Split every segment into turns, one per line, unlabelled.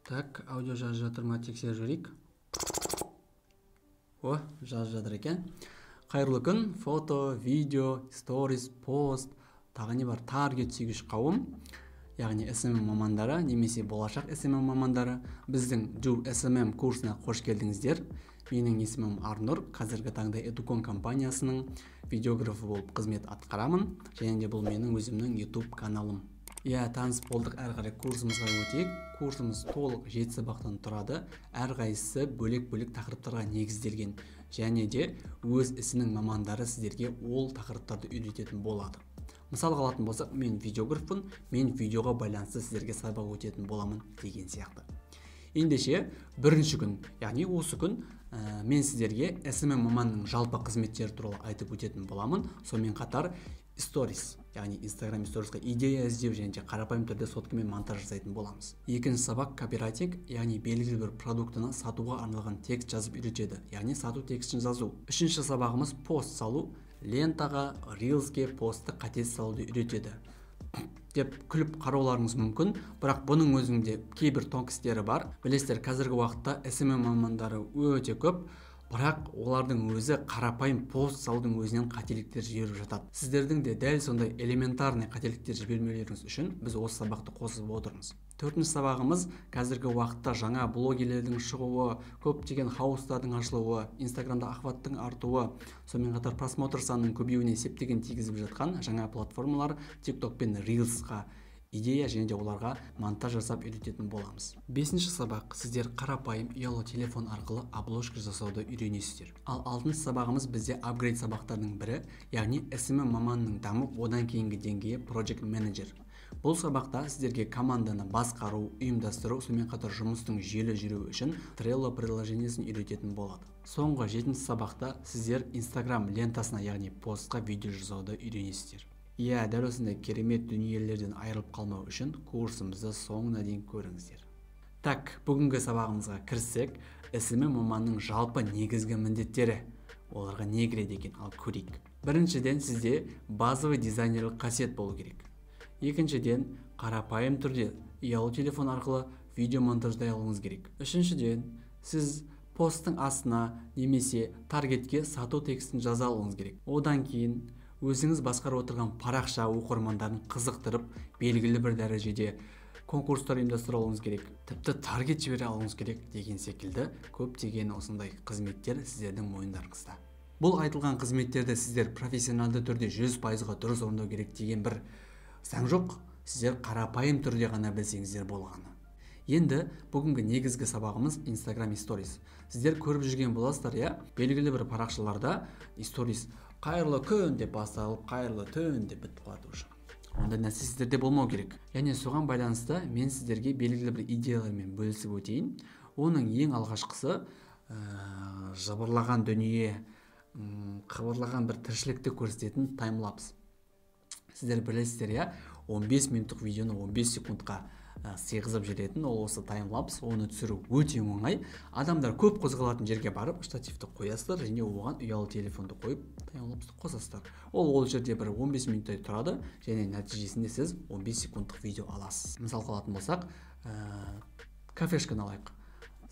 Так, аудио жазып жатыр ма, тексеріп жіберейік. О, жазып жатыр екен. Қайырлы күн, фото, видео, сторис, пост, тағы не бар, таргет сүйгіш қауым, яғни SMM мамандары немесе болашақ SMM мамандары, біздің Do SMM курсына қош келдіңіздер. Менің есімім Арнұр, қазіргі таңда Edukon компаниясының видеографы болып қызмет атқарамын, және де бұл менің өзімнің YouTube каналым. Иә, таныс болдық, әрі қарай курсымызға өтейік. Курсымыз толық 7 сабақтан тұрады, әрқайсысы бөлек-бөлек тақырыптарға негізделген, және де өз ісінің мамандары сіздерге ол тақырыптарды үйрететін болады. Мысалға алатын болсақ, мен видеографпын, мен видеоға байланысты сіздерге сабақ өтетін боламын деген сияқты. Ендеше, бірінші күн, яғни осы күн, мен сіздерге SMM маманның жалпы қызметтері туралы айтып өтетін боламын. Сонымен қатар сторис, яғни Instagram сторисқа идея іздеу және де қарапайым түрде соткамен монтаж жасайтын боламыз. Екінші сабақ копирайтинг, яғни белгілі бір продуктыны сатуға арналған текст жазып үйретеді, яғни сату текстін жазу. Үшінші сабағымыз пост салу, лентаға, рилске постты қатесіз салуды үйретеді деп күліп қарауларыңыз мүмкін, бірақ бұның өзінде кейбір тонкістері бар. Білесіздер, қазіргі уақытта SMM мамандары өте көп, бірақ олардың өзі қарапайым пост салудың өзінен қателіктер жіберіп жатады. Сіздердің де дәл сондай элементарный қателіктер жібермеулеріңіз үшін біз осы сабақты қосып отырмыз. Төртінші сабағымыз қазіргі уақытта жаңа блогерлердің шығуы, көптеген хаустардың ашылуы, Инстаграмда охваттың артуы, сонымен қатар просмотр санының көбеюіне септігін тигізіп жатқан жаңа платформалар TikTok пен Reelsқа идея және де оларға монтаж жасап үйрететін боламыз. Бесінші сабақ, сіздер қарапайым ұялы телефон арқылы обложка жасауды үйренесіздер. Ал алтыншы сабағымыз бізде апгрейд сабақтардың бірі, яғни SMM маманының дамып одан кейінгі деңгейі Project Manager. Бұл сабақта сіздерге команданы басқару, ұйымдастыру, сонымен қатар жұмыстың жүйелі жүруі үшін Trello приложениесін үйрететін болады. Соңғы жетінші сабақта сіздер Instagram лентасына, яғни постқа видео жасауды үйренесіздер. Иә, дәл осындай керемет дүниелерден айырылып қалмау үшін курсымызды соңына дейін көріңіздер. Так, бүгінгі сабағымызға кіріссек, SMM маманның жалпы негізгі міндеттері, оларға не кіреді екен, ал көрейік. Біріншіден, сізде базовый дизайнерлік қасиет болу керек. Екіншіден, қарапайым түрде ұялы телефон арқылы видео монтаждай алуыңыз керек. Үшіншіден, сіз посттың астына немесе таргетке сату текстін жаза алуыңыз керек. Одан кейін өзіңіз басқарып отырған парақша оқырмандарын қызықтырып, белгілі бір дәрежеде конкурстар ұйымдастыра алуыңыз керек. Тіпті таргет жібере алуыңыз керек деген секілді көптеген осындай қызметтер сіздердің мойындарыңызда. Бұл айтылған қызметтерді сіздер профессионалды түрде 100%-ға дұрыс орындау керек деген бір заң жоқ, сіздер қарапайым түрде ғана білсеңіздер болғаны. Енді бүгінгі негізгі сабағымыз Instagram Stories. Сіздер көріп жүрген боласыздар, иә? Белгілі бір парақшаларда Stories қайырлы күн деп басталып, қайырлы түн деп бітіп қалады уже. Ондай нәрсе сіздерде болмау керек. Және соған байланысты мен сіздерге белгілі бір идеялармен бөлісіп өтейін. Оның ең алғашқысы, жыбырлаған дүние, қыбырлаған бір тіршілікті көрсететін таймлапс. Сіздер білесіздер, иә, 15 минуттық видеоны 15 секундқа сыйғызып жіберетін ол осы таймлапс. Оны түсіру өте оңай. Адамдар көп қозғалатын жерге барып штативті қоясыздар және оған ұялы телефонды қойып таймлапсты қосасыздар. Ол жерде бір 15 минуттай тұрады және нәтижесінде сіз 15 секундтық видео аласыз. Мысалға алатын болсақ, кафешканы алайық.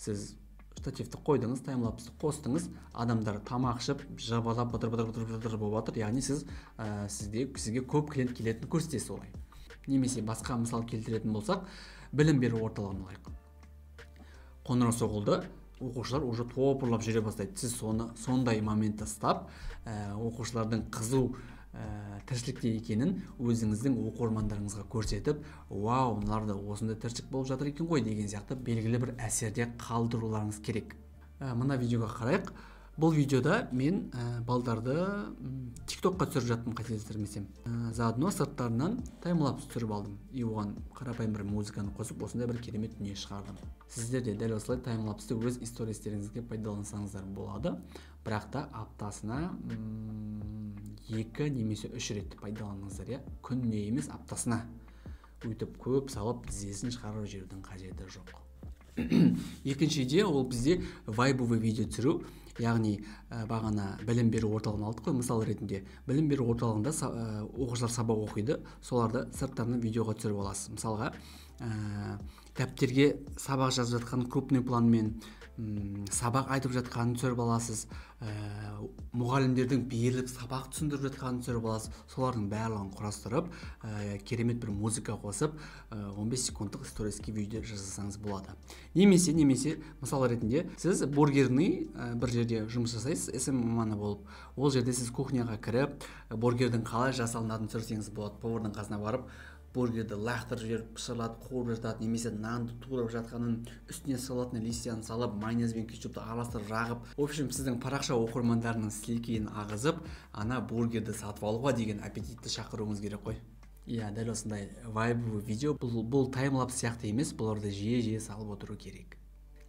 Сіз штативті қойдыңыз, таймлапсты қостыңыз, адамдар тамақ ішіп, жабалап, быдыр-быдыр-быдыр-быдыр болып жатыр. Яғни сізге көп клиент келетінін көрсетесіз олай. Немесе басқа мысал келтіретін болсақ, білім беру орталығын алайық. Қоңырау соғылды, оқушылар уже топырлап жүре бастайды. Сіз сондай моментті ұстап, оқушылардың қызу тіршілікте екенін өзіңіздің оқырмандарыңызға көрсетіп, вау, мыналарда осындай тіршілік болып жатыр екен ғой деген сияқты белгілі бір әсерде қалдыруларыңыз керек. Мына видеоға қарайық. Бұл видеода мен балдарды TikTokқа түсіріп жаттым, қателестірмесем. Заодно сырттарынан таймлапс түсіріп алдым. И оған қарапайым бір музыканы қосып, осындай бір керемет дүние шығардым. Сіздер де дәл осылай таймлапсты өз истористеріңізге пайдалансаңыздар болады. Бірақ та аптасына 2 немесе 3 рет пайдаланыңыздар, иә? Күніне емес, аптасына. Өйтіп көп салып тізесін шығарып жіберудің қажеті жоқ. Екінші идея ол бізде вайбовый видео түсіру, яғни бағана білім беру орталығын алдық қой мысал ретінде. Білім беру орталығында оқушылар сабақ оқиды, соларды сырттарынан видеоға түсіріп аласыз. Мысалға, Дәптерге сабақ жазып жатқан крупный планмен, сабақ айтып жатқанын түсіріп аласыз, мұғалімдердің беріліп сабақ түсіндіріп жатқанын түсіріп аласыз. Солардың барлығын құрастырып, керемет бір музыка қосып, 15 секундтық сториске видео жасасаңыз болады. Немесе мысал ретінде сіз бургерный бір жерде жұмыс жасайсыз, СММ маманы болып, ол жерде сіз кухняға кіріп, бургердің қалай жасалынатынын түсірсеңіз болады. Повардың қасына барып, бургерді лақтырып жіберіп, пышырлатып қуырып жатады, немесе нанды турап жатқанын, үстіне салатный листьяны салып, майонез бен кетчупты араластырып жағып, в общем, сіздің парақша оқырмандарының сілекейін ағызып, ана бургерді сатып алуға деген аппетитті шақыруыңыз керек қой. Иә, дәл осындай вайбовый видео. Бұл таймлапс сияқты емес, бұларды жиі-жиі салып отыру керек.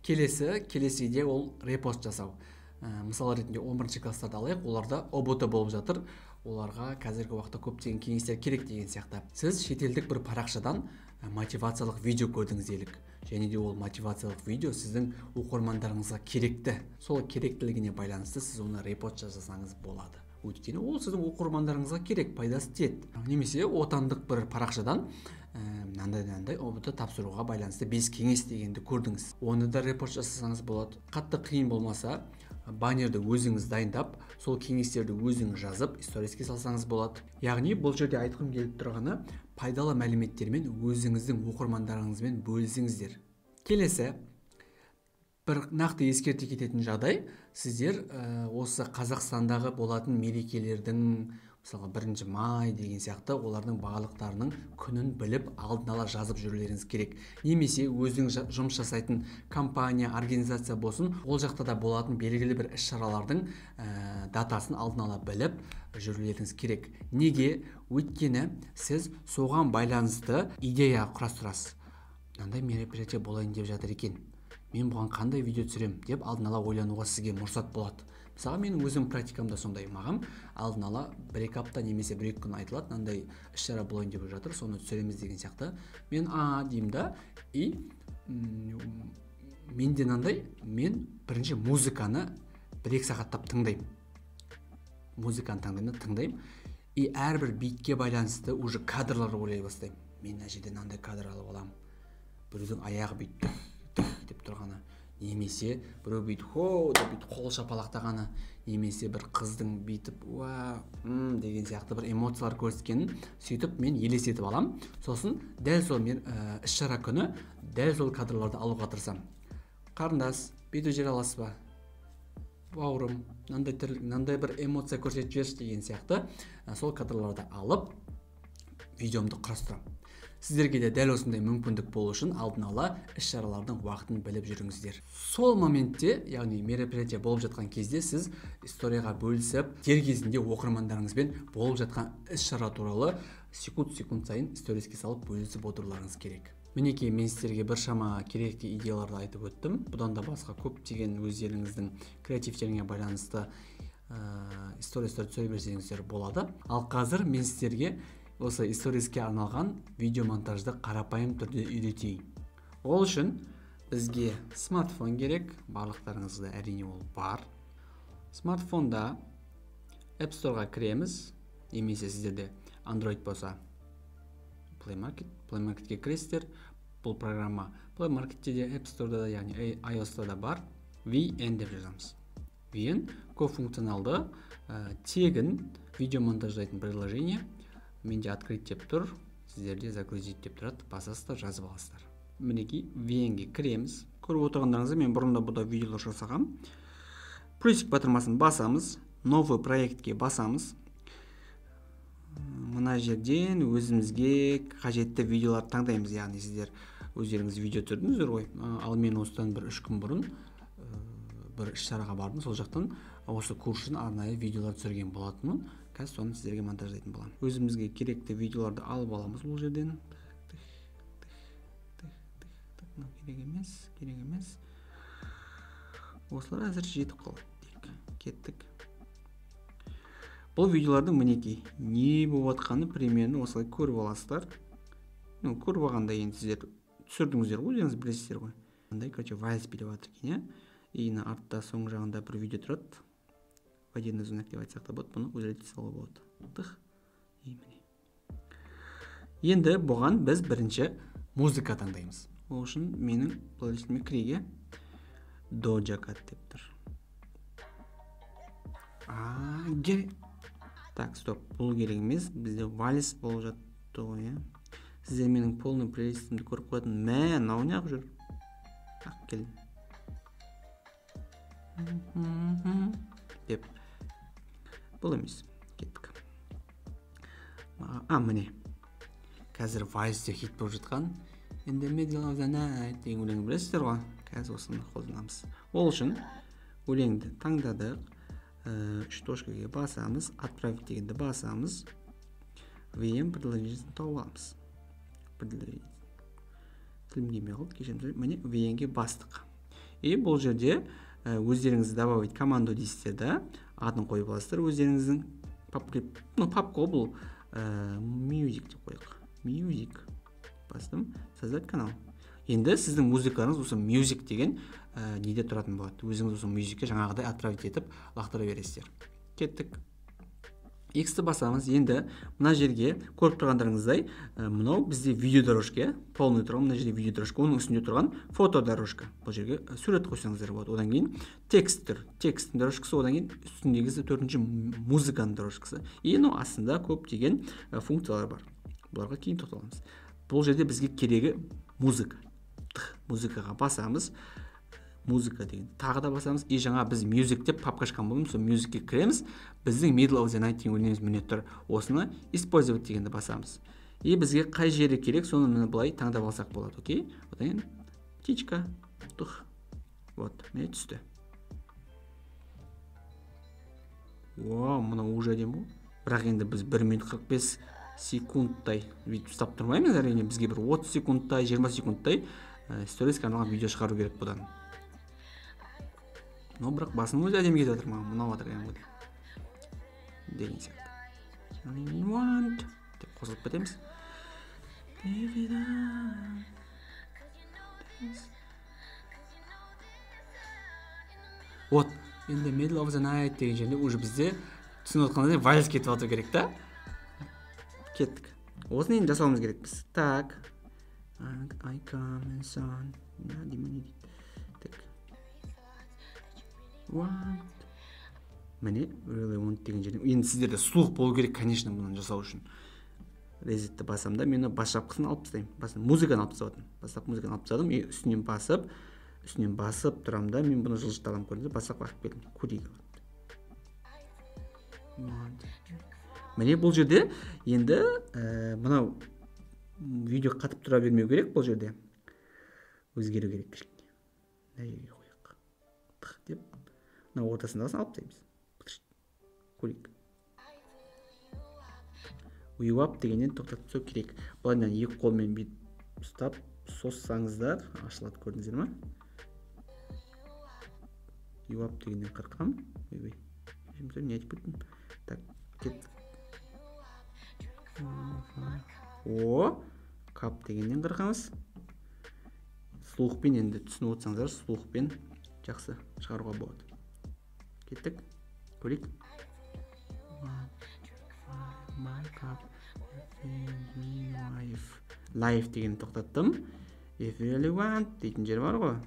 Келесі идея ол репост жасау. Мысал ретінде 11 класстарды алайық, оларда ҰБТ болып жатыр. Оларға қазіргі уақытта көптеген кеңестер керек деген сияқты. Сіз шетелдік бір парақшадан мотивациялық видео көрдіңіз делік. Және де ол мотивациялық видео сіздің оқырмандарыңызға керекті. Сол керектілігіне байланысты сіз оны репост жасасаңыз болады. Өйткені ол сіздің оқырмандарыңызға керек, пайдасы тиеді. Немесе отандық бір парақшадан мынандай-мынандай ҰБТ тапсыруға байланысты 5 кеңес дегенді көрдіңіз. Оны да репост жасасаңыз болады. Қатты қиын болмаса, баннерді өзіңіз дайындап, сол кеңестерді өзіңіз жазып, сториске салсаңыз болады. Яғни бұл жерде айтқым келіп тұрғаны, пайдалы мәліметтермен өзіңіздің оқырмандарыңызбен бөлісіңіздер. Келесі бір нақты ескерте кететін жағдай, сіздер осы Қазақстандағы болатын мерекелердің, мысалға 1 май деген сияқты, олардың барлықтарының күнін біліп, алдын ала жазып жүрулеріңіз керек. Немесе өзің жұмыс жасайтын компания, организация болсын, ол жақта да болатын белгілі бір іс-шаралардың датасын алдын ала біліп жүрулеріңіз керек. Неге? Өйткені сіз соған байланысты идея құрастырасыз. Мынандай мероприятие болайын деп жатыр екен, мен бұған қандай видео түсірем деп алдын ала ойлануға сізге мұрсат болады. Мысалға, менің өзім практикамда сондай, маған алдын ала 1-2 апта немесе 1-2 күн айтылады, мынандай іс-шара болайын деп жатыр, соны түсіреміз деген сияқты. Мен а деймін да, и менде мынандай, мен бірінші музыканы 1-2 сағаттап тыңдаймын. Музыканы тыңдаймын да, тыңдаймын. И әрбір битке байланысты уже кадрлар ойлай бастаймын. Мен мына жерден мынандай кадр алып аламын. Біреудің аяғы бүйтіп тік деп тұрғаны, немесе біреу бүйтіп хо деп бүйтіп қол шапалақтағаны, немесе бір қыздың бүйтіп уа деген сияқты бір эмоциялар көрсеткенін сөйтіп мен елестетіп аламын. Сосын дәл сол мен іс-шара күні дәл сол кадрларды алуға тырысамын. Қарындас, бүйтіп жібере аласыз ба? Бауырым, мынандай тірлік, мынандай бір эмоция көрсетіп жіберші деген сияқты сол кадрларды алып видеомды құрастырамын. Сіздерге де дәл осындай мүмкіндік болу үшін алдын ала іс-шаралардың уақытын біліп жүріңіздер. Сол моментте, яғни мероприятие болып жатқан кезде сіз историяға бөлісіп, дер кезінде оқырмандарыңызбен болып жатқан іс-шара туралы секунд-секунд сайын сториске салып бөлісіп отыруларыңыз керек. Мінекей, мен сіздерге біршама керекті идеяларды айтып өттім. Бұдан да басқа көптеген өздеріңіздің креативтеріңе байланысты стористер түсіре берсеңіздер болады. Ал қазір мен сіздерге осы сториске арналған видеомонтажды қарапайым түрде үйретейін. Ол үшін бізге смартфон керек, барлықтарыңызда әрине ол бар. Смартфонда App Store'ға кіреміз, немесе сіздерде Android болса Play Market, Play Marketке кіресіздер. Бұл программа Play Marketте де, App Store'да да, яғни iOS'та да бар. VN деп жазамыз. VN көп функционалды, тегін видео монтаждайтын приложение. Менде открыть деп тұр, сіздерде загрузить деп тұрады, басасыздар, жазып аласыздар. Мінекей VN-ге кіреміз. Көріп отырғандарыңыздай, мен бұрында бұда видеолар жасағам. Плюсик батырмасын басамыз, новый проектке басамыз. Мына жерден өзімізге қажетті видеоларды таңдаймыз, яғни сіздер өздеріңіз видео түсірдіңіздер ғой. Ал мен осыдан бір 3 күн бұрын бір іс-шараға бардым, сол жақтан осы курс үшін арнайы видеолар түсірген болатынмын. Қазір соны сіздерге монтаждайтын боламын. Өзімізге керекті видеоларды алып аламыз бұл жерден. Мынау керек емес, керек емес. Осылар әзір жетіп қалады дейік. Кеттік. Бұл видеолардың мінекей не болып жатқаны примерно осылай көріп аласыздар. Көріп алғанда енді сіздер түсірдіңіздер ғой, өздеріңіз білесіздер ғой. Мындай, вальс билеп жатыр екен, иә? И мына артта соңғы жағында бір видео тұрады. Водяной знак деп айтсақ та болады, бұны удалить салуға болады. Тых. И міне. Енді бұған біз бірінші Музыка таңдаймыз. Ол үшін менің плейлистіме кірейік, Doja Cat деп тұр. Так, стоп, бұл керек емес. Бізде вальс болып жатты ғой, иә. Сіздер менің полный плейлистімді көріп қоятын. Мә, мынау неғып жүр? Ақ кел. Деп. Бұл емес. Кеттік. Міне. Қазір вальсте хит болып жатқан In the middle of the night деген өлеңді білесіздер ғой. Қазір осыны қолданамыз. Ол үшін өлеңді таңдадық. Үш точкаға басамыз, отправить дегенді басамыз. VM приложениесін тауып аламыз. Тілім келмей қалды, кешірім сұраймын. Міне VM-ге бастық. И бұл жерде өздеріңіз добавить команду дейсіздер да, атын қойып аласыздар өздеріңіздің папка, ну папка бұл music деп қояйық. Music бастым, создать канал. Енді сіздің музыкаларыңыз осы music деген неде тұратын болады. Өзіңіз осы musicке жаңағыдай отправить етіп лақтыра бересіздер. Кеттік. X-ті басамыз. Енді мына жерге көріп тұрғандарыңыздай, мынау бізде видеодорожка, полный тұрған мына жерде видеодорожка, оның үстінде тұрған фотодорожка. Бұл жерге сурет қойсаңыздар болады. Одан кейін текст тұр. Тексттің дорожкасы, одан кейін үстіндегісі төртінші музыканың дорожкасы. И мынау астында көптеген функциялар бар. Бұларға кейін тоқталамыз. Бұл жерде бізге керегі музыка. Музыкаға басамыз. Музыка деген тағы да басамыз. И жаңа біз music деп папка ашқан болдым. Сол musicке кіреміз. Біздің middle of the night деген өлеңіміз міне тұр. Осыны использовать дегенді басамыз. И бізге қай жері керек, соны міне былай таңдап алсақ болады. Окей? Одан кейін птичка. Тух. Вот, міне түсті. Вау, мынау уже әдемі ғой. Бірақ енді біз 1 минут 45 секундтай бүйтіп ұстап тұрмаймыз, әрине бізге бір 30 секундтай, 20 секундтай сториске арналған видео шығару керек бұдан. Но бірақ басының өзі әдемі кетіп жатыр маған, ұнап жатыр кәдімгідей. Деген сияқты. Want деп қосылып кетеміз. Вот, in the middle of the night деген жерде уже бізде түсініп отқандай вальс кетіп жату керек та. Кеттік. Осыны енді жасауымыз керек біз. Так. I come and son. Так. Want. Міне really want деген жерде. Енді сіздерде слух болу керек, конечно, бұны жасау үшін. Резетті басам да, мен бас жапқысын алып тастаймын. Басын музыканы алып тастадым. Бастап музыканы алып тастадым. И үстінен басып тұрамын да, мен бұны жылжыта аламын, көрдіңіз бе? Бастап алып келдім. Көрейік. Міне бұл жерде енді мынау видео қатып тұра бермеу керек, бұл жерде өзгеру керек кішкене. Мына жерге қояйық. Тық деп мына ортасындағысын алып тастаймыз. Көрейік. Уйвап дегеннен тоқтатып тастау керек. Былайынан екі қолмен бүйтіп ұстап созсаңыздар ашылады, көрдіңіздер ме? Уйвап дегеннен қырқам. Ойбай. Не айтып кеттім? Так, кеттік. О, кап дегеннен қырқамыз. Слухпен енді түсініп отырсаңыздар, слухпен жақсы шығаруға болады. Кеттік. Көрейік. Life дегенді тоқтаттым. If you really want дейтін жер бар ғой.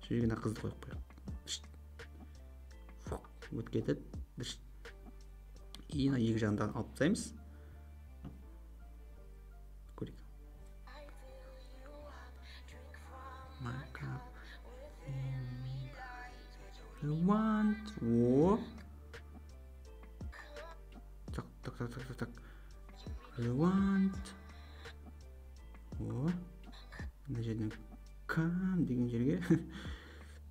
Сол жерге мына қызды қойып қояйық. Өтіп кетеді. И мына екі жағынан алып тастаймыз. Көрейік. Want. О. Так, так, так, так, так. Want. О. Мына жерден кам деген жерге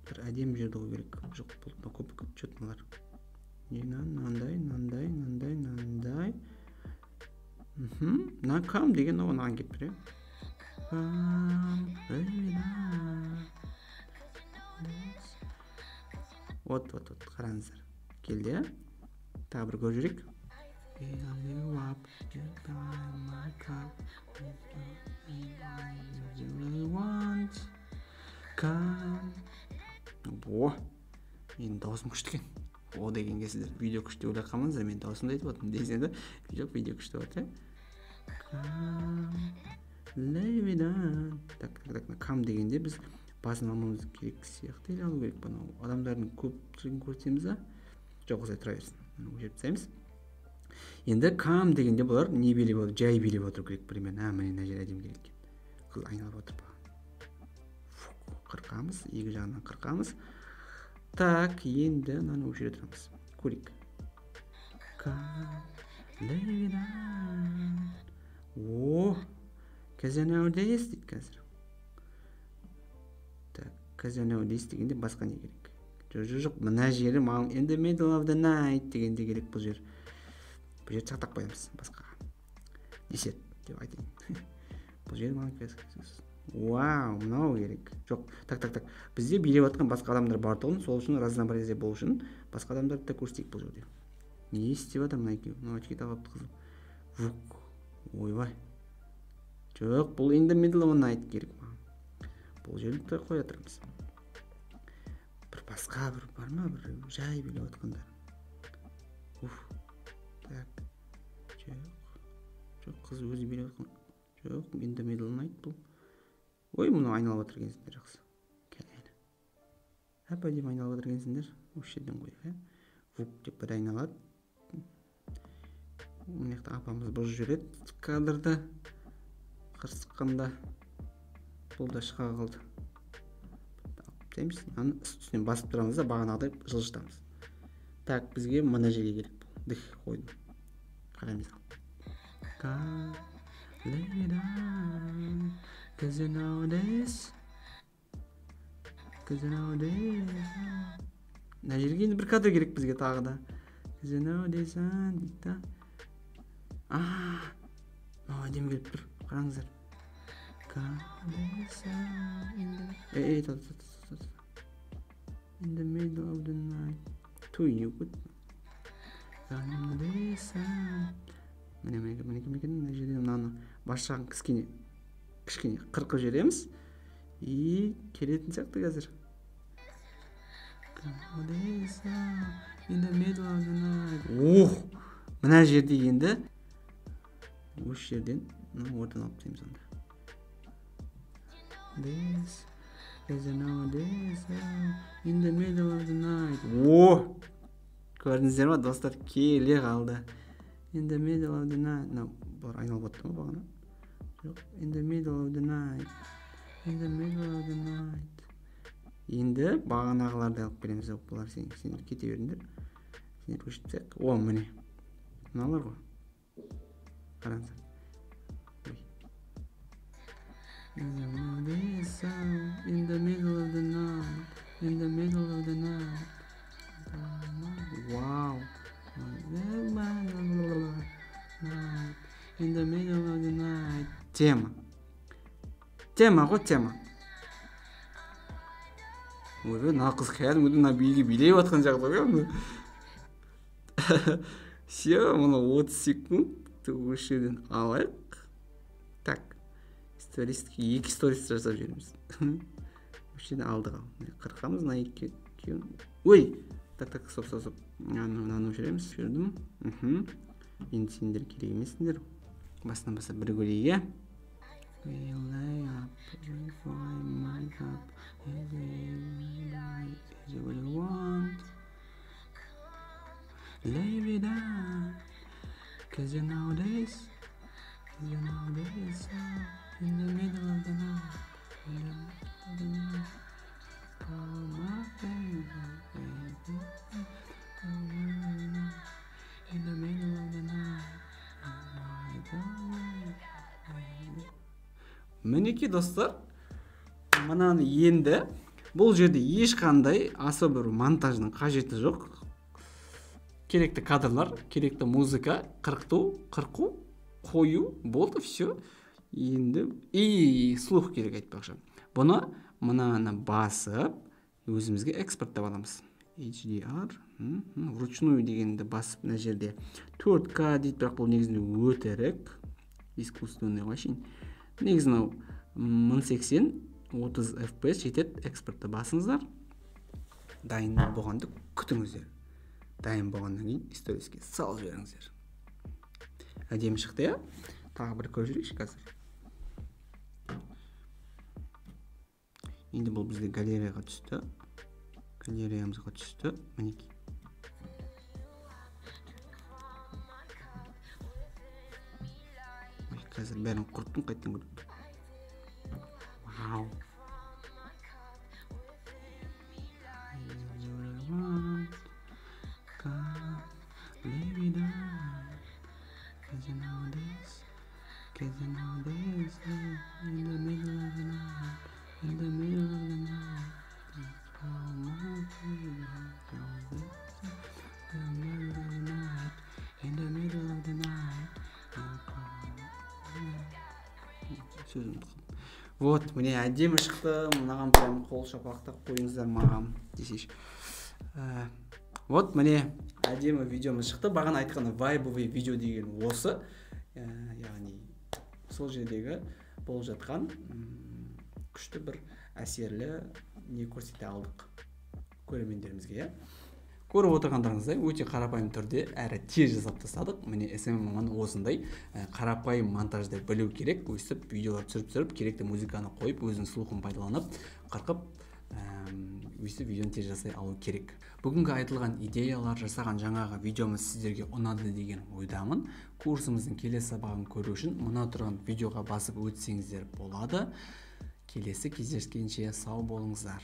бір әдемі жерді қою керек. Жоқ, бұл көп көп мыналар. Не, мынандай, мынандай, мынандай, мынандай. Мына кам деген оған келіп тұр, иә. Вот, вот, вот, қараңыздар. Келді, иә? Тағы бір көріп жүрейік. О, менің дауысым күшті екен. О дегенге сіздер видео күшті ойлап қалмаңыздар, мен дауысымды айтып отырмын десең де, жоқ, видео күшті болады, иә? Lay me down. Так, так, так, come дегенде біз басын алмауымыз керек сияқты, или алу керек па? Мынау адамдардың көпшілігін көрсетеміз ба? Жоқ, осылай тұра берсін. Мынаны өшіріп тастаймыз. Енді come дегенде бұлар не билеп отыр? Жай билеп отыру керек примерно. А, міне, мына жер әдемі келеді екен. Қыз айналып отыр. Қырқамыз, екі жағынан қырқамыз. Так, енді мынаны өшіре тұрамыз. Көрейік. Lay me down. О, 'cause you know this дейді қазір. Так, 'cause you know this дегенде басқа не керек? Жоқ, жоқ, жоқ, мына жері маған in the middle of the night дегенде керек бұл жер. Бұл жерді сақтап қоямыз басқаға. Десет деп айтайын. Бұл жер маған қазір. Вау, мынау керек. Жоқ, так, так, так. Бізде билеп жатқан басқа адамдар бар тұғын, сол үшін разнообразие болу үшін басқа адамдарды да көрсетейік бұл жерде. Не істеп жатыр мына екеуі? Мынау очки тағып қызыл. Вук. Ойбай. Жоқ, бұл in the middle of the night керек маған. Бұл жерді де қоя тұрамыз. Бір басқа бір бар ма, бір жай билеп жатқандар? Уф. Так. Жоқ. Жоқ, қыз өзі билеп жатқан. Жоқ, in the middle of the night бұл. Ой, мынау айналып жатыр екенсіңдер, жақсы. Кәне. Әп әдемі айналып жатыр екенсіңдер. Осы жерден қояйық, иә. Вук деп бір айналады. Мына жақта апамыз бұзып жібереді кадрды. Қырсыққанда бұл да шыға қалды. Алып тастаймыз. Мынаны үстінен басып тұрамыз да, бағанағыдай жылжытамыз. Так, бізге мына жерге керек бұл. Дых қойдым. Қараймыз ал. Lay me down, 'cause you know this, 'cause you know this. Мына жерге енді бір кадр керек бізге тағы да. 'Cause you know this дейді да. А, мынау әдемі келіп тұр, қараңыздар. Ей, in the middle of the night. To you good. Міне, міне, міне, міне, мына жерде мынаны бас жағын кішкене кішкене қырқып жібереміз. И келетін сияқты қазір. In the middle of the night. Ох, мына жерде енді осы жерден мына ортаны алып тастаймыз онда. This is this in the middle of the night. О, көрдіңіздер ма, достар, келе қалды. In the middle of the night. Мынау бұлар айналып отты ма бағана? Жоқ. In the middle of the night. In the middle of the night. Енді бағанағыларды алып келеміз. Бұлар сендер кете беріңдер. Сендер өшіп тастайық. О, міне. Мыналар ғой. Қараңыздар. In the middle of the night. In the middle of the night. Вау. In the middle of the night. Тема. Тема ғой, тема. Ойбай, мына қыз кәдімгідей мына биге билеп жатқан сияқты ғой. Все, мына 30 секунд осы жерден алайық. Так, сторис, екі сторис жасап жібереміз. Осы жерден алдық ал. Қырқамыз мына екеуін. Ой, так, так, стоп, стоп, стоп. Мынаны өшіреміз. Өшірдім. Енді сендер керек емессіңдер. Басынан бастап бір көрейік, иә. We lay up, we find my cup, is what you want. Lay me down, 'cause you know this, 'cause you know this, in the middle of the night, in the middle of the night. Call my baby, baby, in the middle of the night. Мінекей, достар, мынаны енді бұл жерде ешқандай аса бір монтаждың қажеті жоқ. Керекті кадрлар, керекті музыка, қырқу, қырқу, қою, болды, все. Енді и слух керек айтпақшы. Бұны мынаны басып өзімізге экспорттап аламыз. HDR, вручную дегенді басып мына жерде 4К дейді, бірақ бұл негізінде өтірік, искусственный ғой әшейін. Негізі мынау 1080 30 FPS жетеді. Экспортты басыңыздар. Дайын болғанды күтіңіздер. Дайын болғаннан кейін сториске салып жіберіңіздер. Әдемі шықты, иә? Тағы бір көріп жіберейікші қазір. Енді бұл бізде галереяға түсті. Галереямызға түсті. Мінекей. Ой, қазір бәрін құрттым, қайтадан көріп. Вау. Вот, міне әдемі шықты. Мынаған прям қол шапалақтап қойыңыздар маған десейші. Вот, міне әдемі видеомыз шықты. Бағана айтқан вайбовый видео деген осы. Яғни сол жердегі болып жатқан күшті бір әсерлі не көрсете алдық көрермендерімізге, иә. Көріп отырғандарыңыздай өте қарапайым түрде әрі тез жасап тастадық. Міне SMM маманы осындай қарапайым монтажды білу керек. Өстіп видеолар түсіріп, керекті музыканы қойып, өзінің слухын пайдаланып, қырқып, өстіп видеоны тез жасай алу керек. Бүгінгі айтылған идеялар, жасаған жаңағы видеомыз сіздерге ұнады деген ойдамын. Курсымыздың келесі сабағын көру үшін мына тұрған видеоға басып өтсеңіздер болады. Келесі кездескенше сау болыңыздар.